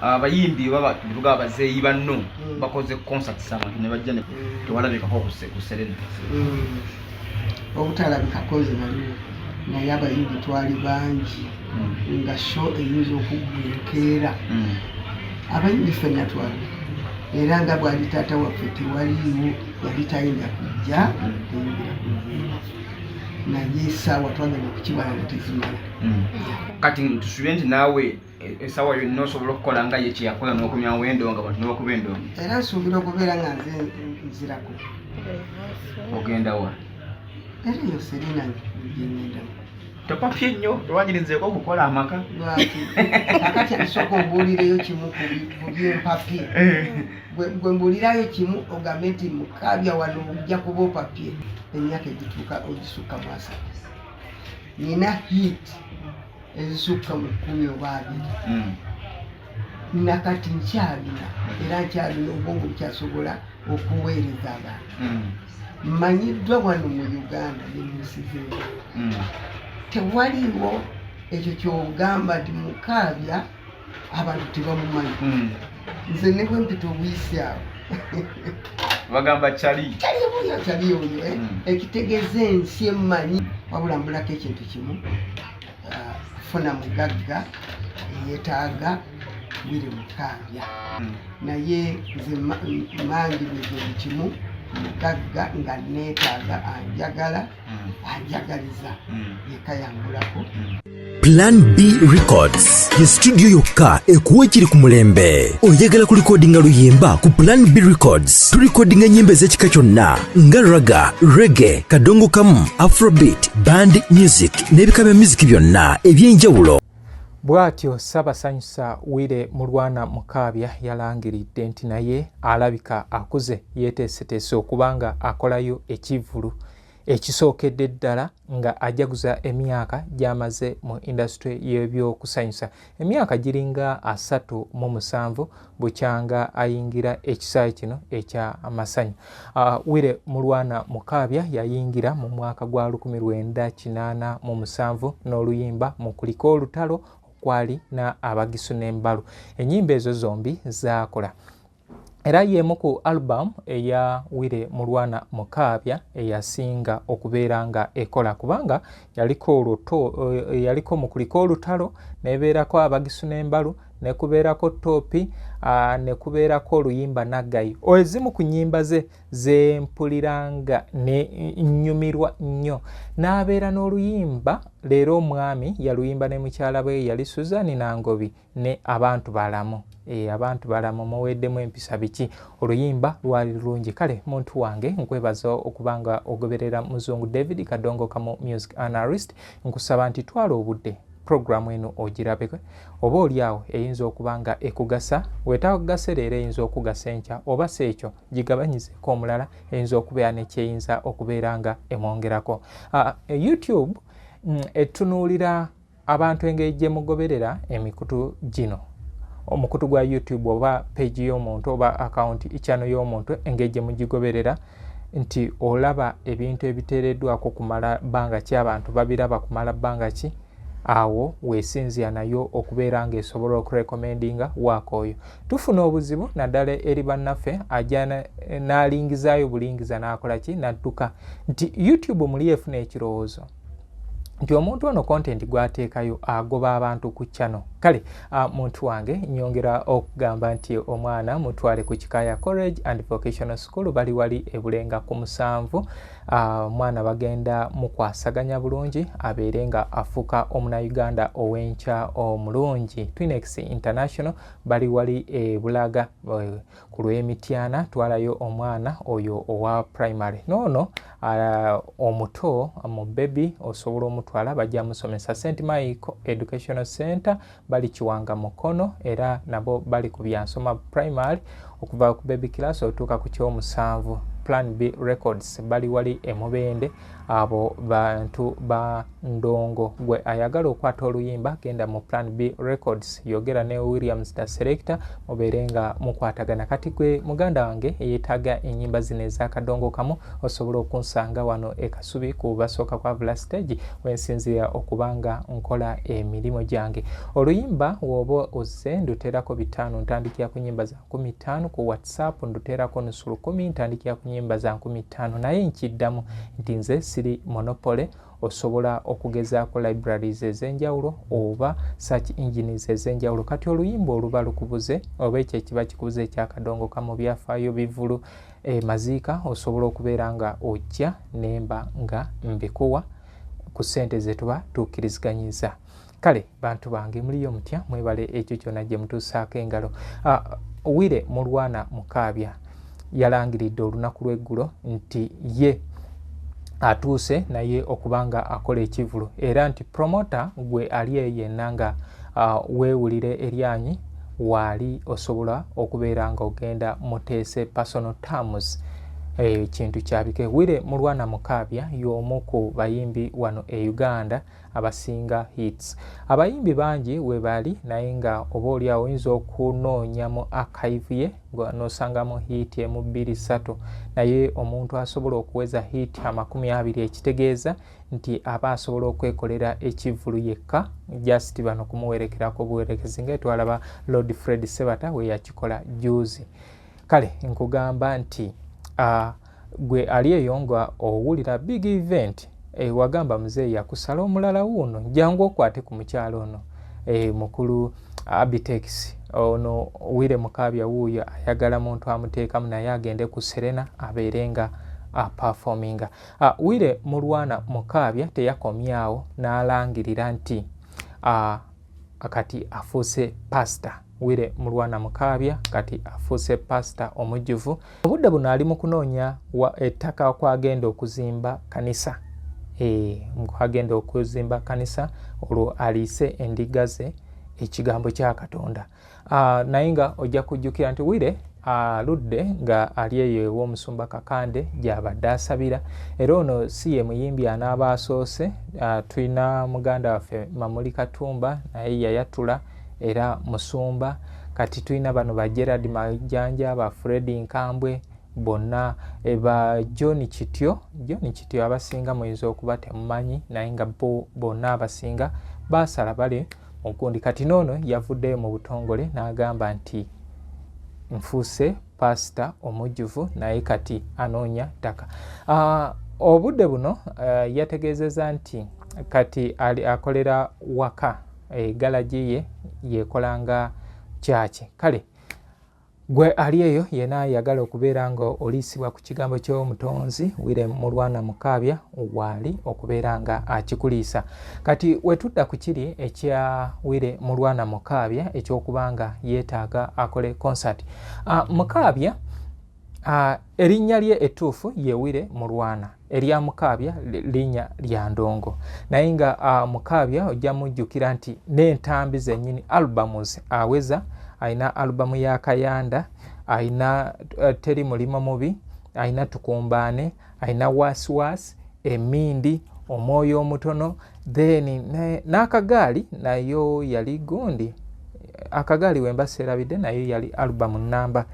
Abayimbi oba tuga abazeeyi banno bakoze concerts, abantu ne bajja tewalabikako ku Serena. Obutalabikako nze naliwo, naye abayimbi twali bangi nga show eyinza okuggwa enkeera. Abayimbi ffenna twali, era nga bwali taata waffe, tewaliiwo yali tayinza kujja teyimbira ku waffe, naye esaawa twagenda okukibala nga tezimala. Kati tusubire nti naawe essaawa yonna osobola okukola nga ye kyeyakola n'okomyawo endongo, abantu nebakuba endongo? Era nsuubira okubeera nga nze nzirako. Ogenda wa? Era eyo Serena gyengendamu. Topapye nnyo, tewanyirizeeko okukola amaka. Lwaki? Kakati asooka ombuulireyo kimu ku byempapye. Gwe mbuulirayo kimu ogambe nti Mukaabya wano ojja kuba opapye. Emyaka egituuka ogisukka mu 30, nina hit ezisukka mu 10 oba 20. Nakati nkyalina, era nkyalina obwongo bukyasobola okuweereza abantu. Mmanyiddwa wano mu Uganda ne mu nsi z'endala. Tewaliwo ekyo kyogamba nti Mukaabya abantu tebamumanyi. Nze ne bwe mpita obuyisi awo, bagamba kyali. Kyali oyo, kyali oyo, eh? Ekitegeeza ensi emmanyi, wabula mbulako ekintu kimu, kufuna mugagga eyeetaaga Willy Mukaabya. Naye nze mangi buli kimu, mugagga nga neetaaga, anjagala, anjagaliza, yekka yambulako. Plan B Records ye studio yokka ekuwa ekiri ku mulembe. Oyagala kulikodinga luyimba? Ku Plan B Records tulikodinga ennyimba ez'ekika kyonna nga ragga, reggae, kadongo kamu, afrobeat, band music n'ebika bya music byonna eby'enjawulo. Bw'atyo Ssaabasanyusa Willy Mulwana Mukaabya yalangiridde nti naye alabika akuze, yeeteeseteese okuba nga akolayo ekivvulu ekisookedde ddala nga ajaguza emyaka gy'amaze mu indasitule y'ebyokusanyusa. Emyaka giringa 37 bukyanga ayingira ekisaawe kino eky'amasanyu. Willy Mulwana Mukaabya yayingira mu mwaka gwa 1987 n'oluyimba Mukuliko Olutalo okwali na Abagisu n'Embalu. Ennyimba ezo zombi zaakola, era y'emu ku album eya Willy Mulwana Mukaabya eyasinga okubeera nga ekola, kubanga yaliko oluto, yaliko Mukuliko Olutalo, nebeerako Abagisu n'Embalu, nekubeerako Topi, nekubeerako oluyimba Naggayi. Ezimu ku nnyimba ze zempuliranga ne nnyumirwa nnyo. N'abeera n'oluyimba Leero Omwami, yaluyimba ne mukyala bwe yali Suzani Nangobi, ne Abantu Balamu. Abantu balamu muweddemu empisa biki, oluyimba lwali lulungi. Kale muntu wange, nkwebaza okuba nga ogoberera Muzungu David Kadongo Kamu Music Analyst. Nkusaba nti twala obudde puroguramu eno ogirabe, oba oli awo eyinza okuba nga ekugasa. Wetagase leero, eyinza okugasa enkya, oba si ekyo gigabanyizeeko omulala, eyinza okubeera nekyeyinza okubeera nga emwongerako. YouTube etunuulira abantu engeri gye mugoberera emikutu gino, omukutu gwa YouTube oba page y'omuntu oba account, channel y'omuntu, engeri gye mugigoberera, nti olaba ebintu ebiteereddwako kumala bbanga ki, abantu babiraba kumala bbanga ki. Awo weesinzira nayo okubeera ng'esobola okurecommendinga waaka oyo. Tufuna obuzibu naddala eri bannaffe, ajja n'alingizaayo bulingiza n'akola ki, n'adduka, nti YouTube muli efuna ekirowoozo nti omuntu ono content gw'ateekayo agoba abantu ku channel. Kale muntu wange, nyongera okugamba nti omwana mutwale ku Kikaya College and Vocational School, bali wali ebulenga ku 7. Omwana bagenda mukwasaganya bulungi abeere nga afuuka omunauganda ow'enkya omulungi. Twinex International bali wali e Bulaga ku lw'Emityana. Twalayo omwana oyo owa primary noono omuto mu baby, osobola omutwala, bajja musomesa. St Michael Educational Center bali Kiwanga Mukono, era nabo bali ku byansoma primary okuva ku baby class otuuka ku kyomusanvu. Plan B Records, bali wali e Mubende, abo bantu ba ndongo. Gwe ayagala okwata oluyimba, genda mu Plan B Records, yogera ne Williams the Selector, mubeere nga mukwatagana. Kati gwe muganda wange eyeetaaga ennyimba zino ez'akadongo kamu, osobola okunsanga wano e Kasubi ku basooka kwa Vula stage, wensinzira okuba nga nkola emirimu gyange. Oluyimba w'oba ozze nduteerako 500, ntandikira ku nyimba za 5000. Ku WhatsApp nduteerako nusu lukumi, ntandikira ku nyimba za 5000. Naye nkiddamu nti nze siri monopoly, osobola okugezaako libraries ez'enjawulo oba search engines ez'enjawulo. Kati oluyimba oluba lukubuze oba ekyo ekiba kikubuze ekyakadongo kamu, byafaayo, bivulu, maziika, osobola okubeera nga ojja nemba nga mbikuwa ku ssente zetuba tukkiriziganyiza. Kale bantu bange, muliyo mutya? Mwebale ekyo kyonna gye mutuusaako engalo. Wire Mulwana Mukaabya yalangiridde olunaku lw'eggulo nti ye atuuse naye okuba nga akola ekivulu, era nti promoter gwe ali eyo yenna nga weewulire eryanyi waali, osobola okubeera nga ogenda muteese personal terms. Ekintu kyabike. Wire Mulwana Mukaabya y'omu ku bayimbi wano e Uganda abasinga hits. Abayimbi bangi we bali, naye nga oba oliawo oyinza okunoonya mu archive ye n'osangamu hit emu, bbiri, ssatu, naye omuntu asobola okuweza hit 20, ekitegeeza nti aba asobola okwekolera ekivvulu yekka, just bano kumuwerekerako buwerekezi, nga etwalaba Lord Fred Sebata we yakikola juzi. Kale nkugamba nti gwe ali eyo nga owulira big event, wagamba muzeeyi yakusala omulala, wuuno jangu okwate ku mukyalo ono, mukulu Abitex. Ono Wire Mukaabya wuuyo ayagala muntu amuteekamu naye agende ku Serena abeere nga aperforminga. Wire Mulwana Mukaabya teyakomyawo n'alangirira nti kati afuuse pasita. Wire Mulwana Mukaabya kati afuuse pasita omujjuvu. Obudde buno ali mu kunoonya ettaka kwagenda okuzimba kanisa, kwagenda okuzimba kanisa, olwo aliise endiga ze ekigambo kya Katonda. Naye nga ojja kujjukira nti Wire aludde nga ali eyo ew'omusumba Kakande gy'abadde asabira, era ono si ye muyimbi anaaba asoose. Tulina muganda waffe Mamuli Katumba, naye yayatula era musumba. Kati tulina bano ba Gerard Majanja, ba Fred Nkambwe bonna, ba John Kityo. John Kityo abasinga muyinza okuba temumanyi, naye nga bo bonna abasinga baasala bali mugundi. Kati noono yavuddeyo mu butongole n'agamba nti nfuuse pasita omujjuvu, naye kati anoonya ttaka. Obudde buno yategeezeza nti kati ali akolera waka, galagi ye yekolanga kyaki. Kale gwe ali eyo yena ayagala okubeera nga oliisibwa ku kigambo ky'omutonzi Wire Mulwana Mukaabya, waali okubeera nga akikuliisa. Kati wetudda ku kiri ekya Wire Mulwana Mukaabya ekyokuba nga yeetaaga akole concert. Mukaabya, erinnya lye ettuufu ye Wire Mulwana, erya Mukaabya linnya lya ndongo. Naye nga Mukaabya ojja mujjukira nti n'entambi zennyini, albums aweza, alina alubamu ya Kayanda, alina Teri Mulimo Mubi, alina Tukumbaane, alina Wasiwasi, Emindi, Omwoyo Omutono, then n'Akagaali nayo yali gundi, Akagaali wemba seerabidde, nayo yali alubamu namba.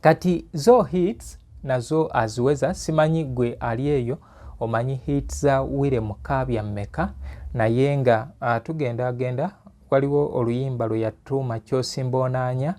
Kati zo hits nazo aziweza. Simanyi gwe ali eyo omanyi hits za Wire Mukaabya mmeka, naye nga tugenda agenda waliwo oluyimba lwe yatuuma Kyosimba Onaanya.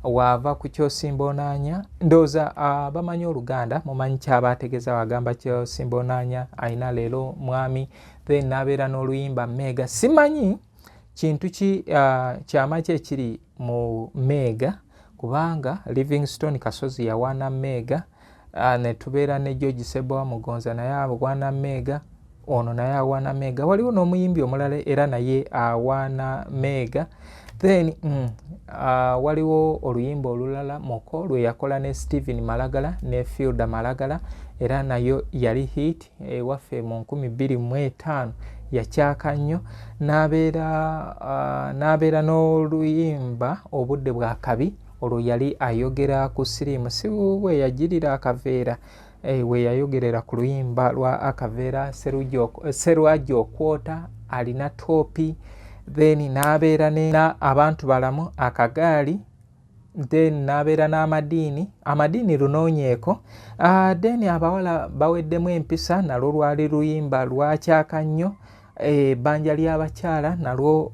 Waava ku Kyosimba Onaanya, ndowooza bamanyi Oluganda mumanyi kyaba ategeeza wagamba Kyosimba Onaanya, alina Leero Mwami, then n'abeera n'oluyimba Meega. Simanyi kintu ki, kyama ki ekiri mu Meega, kubanga Livingstone Kasozi yawaana Meega, ne tubeera ne George Sebowa Mugonza naye awaana Meega, ono naye awaana Meega, waliwo n'omuyimbi omulala era naye awaana Meega. Then waliwo oluyimba olulala Moko lwe yakola ne Stephen Malagala ne Fielda Malagala, era nayo yali hit ewaffe mu 2005, yakyaka nnyo. N'abeera n'oluyimba Obudde Bwa Kabi. Olwo yali ayogera ku siriimu, si we yagirira akaveera, we yayogerera ku luyimba lwa akaveera Serwajja okwota alina topi, then n'abeera ne abantu balamu akagaali, then n'abeera n'amadiini, amadiini lunoonyeeko, then abawala baweddemu empisa, nalwo lwali luyimba lwakyaka nnyo. Ebbanja ly'abakyala nalwo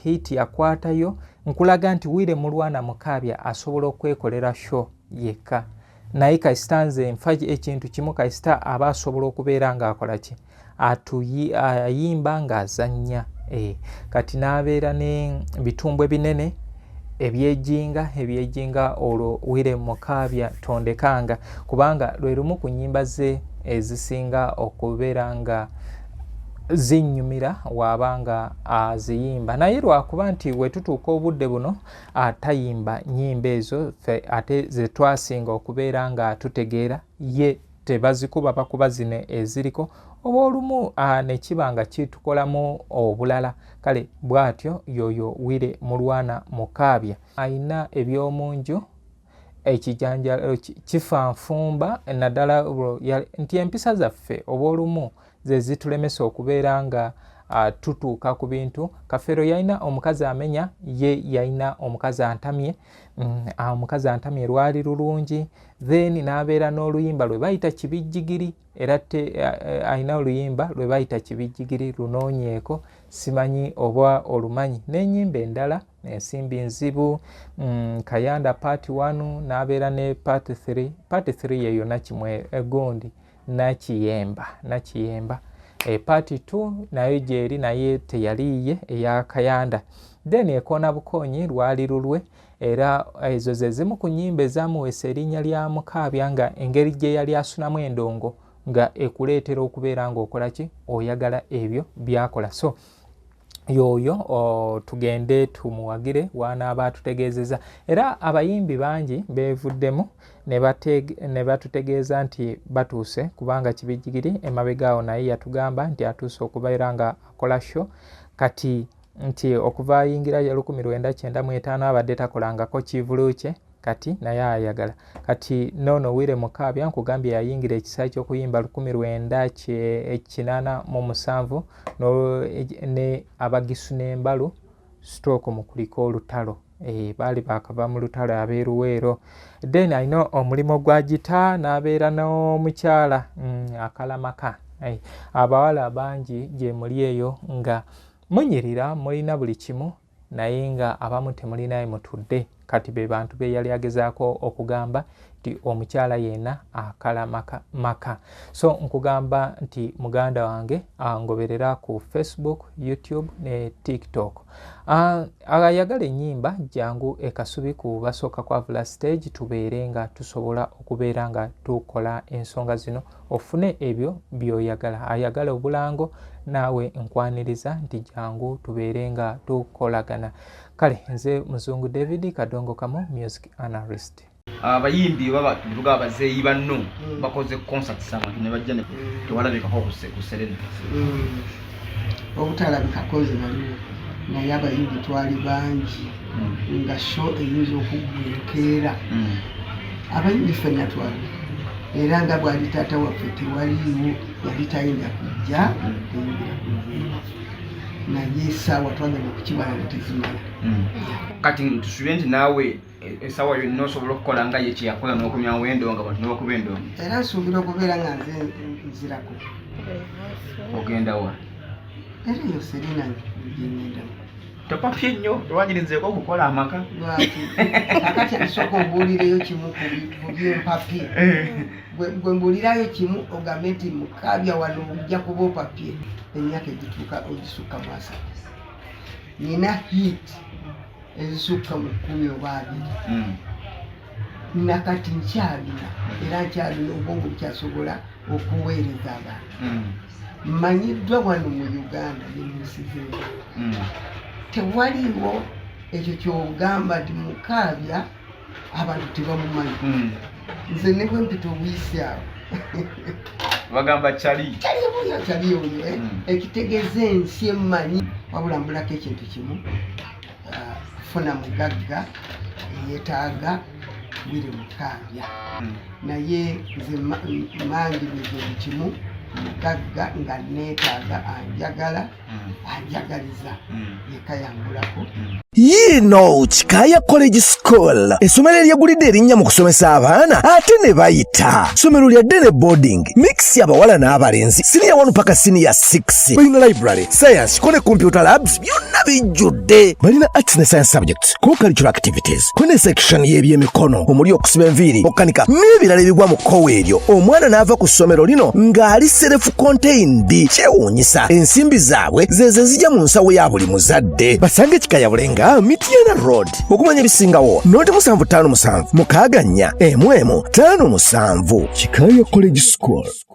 hit yakwatayo. Nkulaga nti Wire Mulwana Mukaabya asobola okwekolera show yekka, naye kasita nze nfa ekintu kimu, kasita aba asobola okubeera ng'akola ki, ayimba ng'azannya. Kati n'abeera n'ebitumbwe binene ebyejinga ebyejinga. Olwo Wire Mukaabya tondekanga, kubanga lwe lumu ku nnyimba ze ezisinga okubeera nga zinnyumira waaba nga aziyimba, naye lwakuba nti wetutuuka obudde buno atayimba nnyimba ezo ffe ate ze twasinga okubeera nga tutegeera, ye tebazikuba, bakuba zino eziriko oba olumu ne kiba nga kitukolamu obulala. Kale bw'atyo yoyo Wire Mulwana Mukaabya. Ayina ebyomunju, ekijanjalo kifa nfumba, naddala nti empisa zaffe oba olumu ze zitulemesa okubeera nga tutuuka ku bintu. Kafeero yalina omukazi amenya, ye yalina omukazi antamye. Omukazi antamye lwali lulungi. Then n'abeera n'oluyimba lwe bayita Kibijjigiri, era alina oluyimba lwe bayita Kibijjigiri, lunoonyeeko, simanyi oba olumanyi, n'ennyimba endala Ensimbi Nzibu, Kayanda part 1, n'abeera ne part 3. Part 3 yeyo nakimwe egundi Nakiyemba, Nakiyemba part 2 nayo gyeri, naye teyaliiye eya Kayanda. Then Ekoona Bukoonyi lwali lulwe. Era ezo ze zimu ku nnyimba ezamuweesa erinnya lya Mukaabya, nga engeri gye yali asunamu endongo nga ekuleetera okubeera ng'okola ki, oyagala ebyo byakola. So yoyo tugende tumuwagire wanaaba atutegeezeza. Era abayimbi bangi beevuddemu ne batutegeeza nti batuuse, kubanga Kibijjigiri emabega awo naye yatugamba nti atuuse okubeera nga akola show kati, nti okuva ayingira 1995 abadde takolangako kivulu kye, kati naye ayagala. Kati noono Wire Mukaabya nkugambye yayingira ekisa ky'okuyimba 1987 ne Abagisu n'Embalu stroke mukuliko olutalo. Baali bakava mu lutalo abeeruweero. Then alina omulimu gwa gita, n'abeera n'omukyala akalamaka. Abawala bangi gye muli eyo nga munyirira, mulina buli kimu, naye nga abamu temulinaye mutudde. Kati be bantu be yali agezaako okugamba nti omukyala yenna akala maka, maka. So nkugamba nti muganda wange ngoberera ku Facebook, YouTube ne TikTok. Ayagala ennyimba, jangu ekasubi ku basooka kwavula stage, tubeere nga tusobola okubeera nga tukola ensonga zino, ofune ebyo by'oyagala. Ayagala obulango naawe nkwaniriza nti jangu tubeere nga tukolagana. Kale nze Muzungu David Kadongo Kamo, music analyst. Abayimbi oba tuga abazeeyi banno bakoze concerts, abantu ne bajja, tewalabikako ku Serena. Obutalabikako nze naliwo, naye abayimbi twali bangi nga show eyinza okuggwa enkeera. Abayimbi ffenna twali, era nga bwali taata waffe tewaliiwo yali tayinza kujja kuyimbira ku luyimba, naye esaawa twagenda okukibala nga tezimala. Kati tusubire nti naawe essaawa yonna osobola okukola nga ye kyeyakola n'okomyawo endongo, abantu nebakuba endongo. Era nsuubira okubeera nga nze nzirako. Ogenda wa? Era eyo Serena gyengendamu. Topapye nnyo, tewanyirizeeko okukola amaka. Lwaki? Akati esooka ombuulireyo kimu ku byempapye. Gwe mbuulirayo kimu ogambe nti Mukaabya wano ojja kuba opapye. Emyaka egituuka ogisukka mu 30, nina hit ezisukka mu 10 oba 20. Nakati nkyalina, era nkyalina obwongo bukyasobola okuweereza abantu. Mmanyiddwa wano mu Uganda ne mu nsi z'endala. Tewaliwo ekyo kyogamba nti Mukaabya abantu tebamumanyi. Nze ne bwe mpita obuyisi awo bagamba kyali kyali oyo, kyali oyo, eh? Ekitegeeza ensi emmanyi, wabula mbulako ekintu kimu. Kufuna mugagga eyetaaga Willy Mukaabya. Naye nze mangi buli kimu mugagga nga neetaaga, anjagala, anjagaliza, yekka yangulako. Yiino Kikaaya College School, essomero eryegulidde erinnya mu kusomesa abaana ate ne bayita. Ssomero lya day boarding mix, abawala n'abalenzi, siniya 1 paka siniya 6. Balina library, science ko ne computer labs, byonna bijjudde. Balina arts ne science subjects, co-curricular activities, ko ne section y'ebyemikono omuli okusiba enviiri, okukanika n'ebirala ebigwa mu kkowa eryo. Omwana n'ava ku ssomero lino ng'ali self contained. Kyewuunyisa, ensimbi zaabwe zezo ezijja mu nsawo ya buli muzadde. Basange Kikaya Bulenga, Mityana Road. Okumanya ebisingawo, noti 757 64 11 57. Kikaya College School.